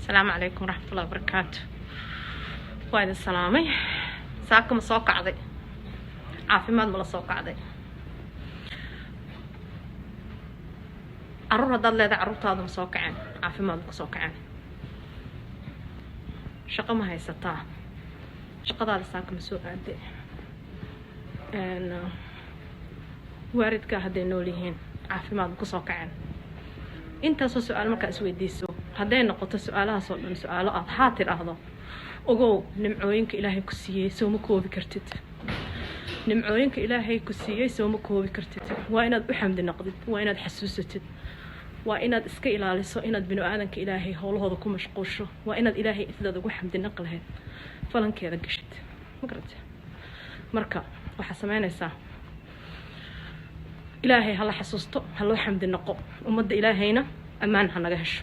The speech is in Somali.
Asalaamu calaykum waraxmatullahi wabarakaatu. Waa idin salaamay. Saaka ma soo kacday? Caafimaad ma la soo kacday? Caruur haddaad leedahay, carruurtaadu ma soo kaceen? Caafimaad ma ka soo kaceen? Shaqo ma haysataa? Shaqadaada saaka ma soo aaday? Waalidkaa hadday nool yihiin, caafimaad ma kusoo kaceen? Intaasoo su-aal markaa isweydiiso, hadday noqoto su-aalahaasoo dhan su-aalo aada haa tidhaahdo, ogow nimcooyinka Ilaahay ku siiyey sooma koobi kartid. Nimcooyinka Ilaahay ku siiyey sooma koobi kartid. Waa inaad u xamdi noqdid, waa inaad xasuusatid, waa inaad iska ilaaliso inaad binu aadanka Ilaahay howlahooda ku mashquusho, waa inaad Ilaahay sidaad ugu xamdi naq lahayd falankeeda gashid. Ma garate? Marka waxaa sameynaysaa, Ilaahay hala xasuusto, ha loo xamdi noqo. Ummadda Ilaahayna ammaan ha naga hesho.